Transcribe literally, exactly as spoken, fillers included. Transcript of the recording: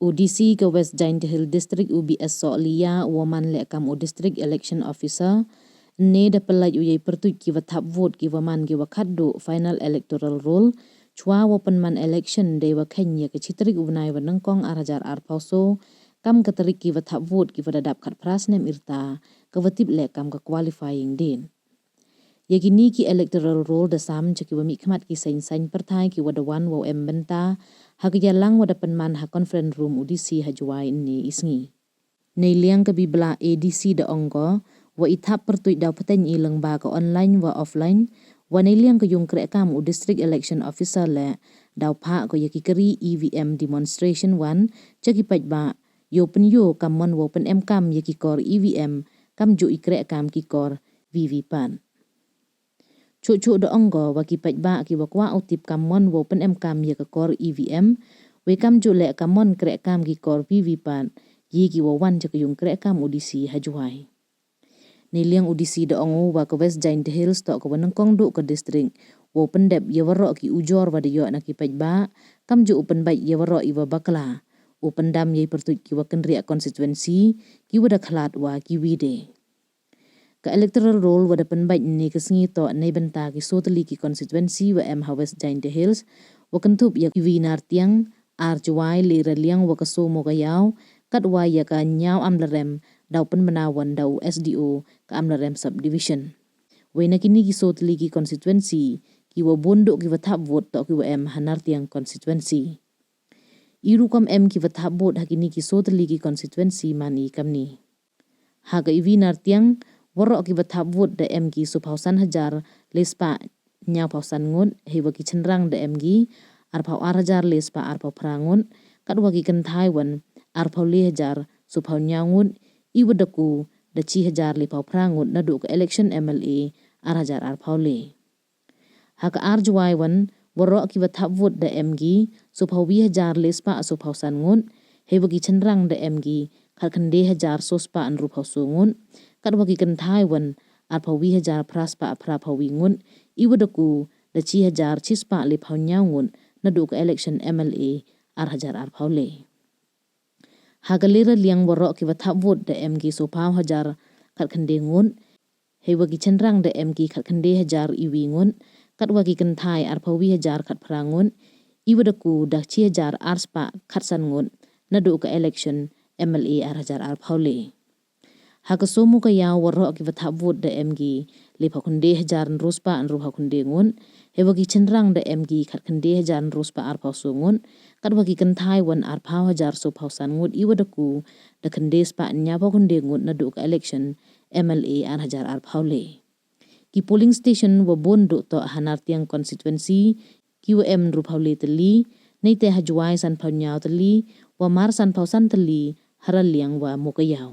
U D C ka West Jaintia Hills District, u B S Sohliya, wa man leh kam u District Election Officer, ne da pynlait u yei pyrtuit ki wa thap vote ki wa man ki wa khatduh final electoral roll, chwa wa pynman election dei wa khein ya ka chi tarik u bnai wa nyngkong ar hajar arphaw so, kam ka tarik ki wa thap vote ki wa da dap khatphra snem yrta, ka wa tip leh kam ka qualifying date. Ya kini ki electoral roll da sam cha ki wa mihkhmat ki seng saiñ pyrthai ki wa da wan wow em bynta ha ka yalang wa da pynman ha conference room u D C ha Jowai ynne i sngi. Neiliang ka Bibla A D C da ong ko, wa i thap pyrtuit daw pteng i lyngba ka online wa offline, wa neiliang ka yung krehkam u District Election Officer leh, daw phah ko ya ki kari E V M demonstration van cha ki paidbah, yow pynyoo kammon wow pynemkam ya ki kor E V M, kamjooh i krehkam ki kor V V P A T. Chooh chooh da ong ko wa ki paidbah ki wa kwah u tip kammon wow pynemkam ya ka kor E V M, wei kamjooh leh kammon krehkam ki kor V V P A T, ye ki wa wan cha ka yung krehkam u D C ha Jowai. Neiliang u D C da ong u wa ka West Jaintia Hills toh ka wa nyngkong duh ka district wow pyndep ya waroh ki ujor wa da yoh na ki paidbah, kamjooh u pynbait ya waroh i wa bakla, u pyndam yei pyrtuit ki wa kynriah constituency, ki wa da khlad wa ki wi de. Ka electoral roll wa da pynbait ynne ka sngi toh neibynta ki soo tylli ki constituency wa em ha West Jaintia Hills, wa kynthup ya ka Wi Nartiang, ar Jowai, le Raliang wa ka soo Mowkaiaw, katwa ya ka Ñiaw Amlarem, daw pynbna wan da u S D O ka Amlarem Subdivision. Wei na kini ki soo tylli ki constituency, ki wa bun duh ki wa thap vote toh ki wa em ha Nartiang constituency. I rukom em ki wa thap vote ha kini ki soo tylli ki constituency man i kamni. Ha ka Wi Nartiang, waroh ki wa thap vote da em ki soophaw san hajar le spah ñiawphaw san ngut, heiwa ki chynrang da em ki arphaw ar hajar le spah arphaw phra ngut, katwa ki kynthai wan arphaw le hajar soophaw ñiaw ngut, i wa da ku da chi hajar lephaw phra ngut naduh ka election M L A ar hajar arphaw le. Ha ka ar Jowai wan, waroh ki wa thap vote da em ki soophaw wi hajar le spah soophaw san ngut, heiwa ki chynrang da em ki khatkhyndai hajar soo spah ynruphaw soo ngut, katwa ki kynthai wan arphaw wi hajar phra spah phraphaw wi ngut, i wa da ku da chi hajar chi spah lephaw ñiaw ngut naduh ka election M L A ar hajar arphaw le. Ha ka le Raliang, waroh ki wa thap vote da em ki soophaw hajar khatkhyndai ngut, heiwa ki chynrang da em ki khatkhyndai hajar iwi ngut, katwa ki kynthai arphaw wi hajar khatphra ngut, i wa da ku da chi hajar ar spah khatsan ngut naduh ka election M L A ar hajar arphaw le. Ha ka soo Mowkaiaw, waroh ki wa thap vote da em ki lephaw khyndai hajar ynru spah ynruphaw khyndai ngut, heiwa ki chynrang da em ki khatkhyndai hajar ynru spah arphaw soo ngut, katwa ki kynthai wan arphaw hajar soophaw san ngut, i wa da ku da khyndai spah ñiawphaw khyndai ngut naduh ka election M L A ar hajar arphaw le. Ki polling station wa bun duh toh ha Nartiang constituency, ki wa em ynruphaw le tylli, neite ha Jowai sanphaw ñiaw tylli, wa mar sanphaw san tylli, ha Raliang wa Mowkaiaw.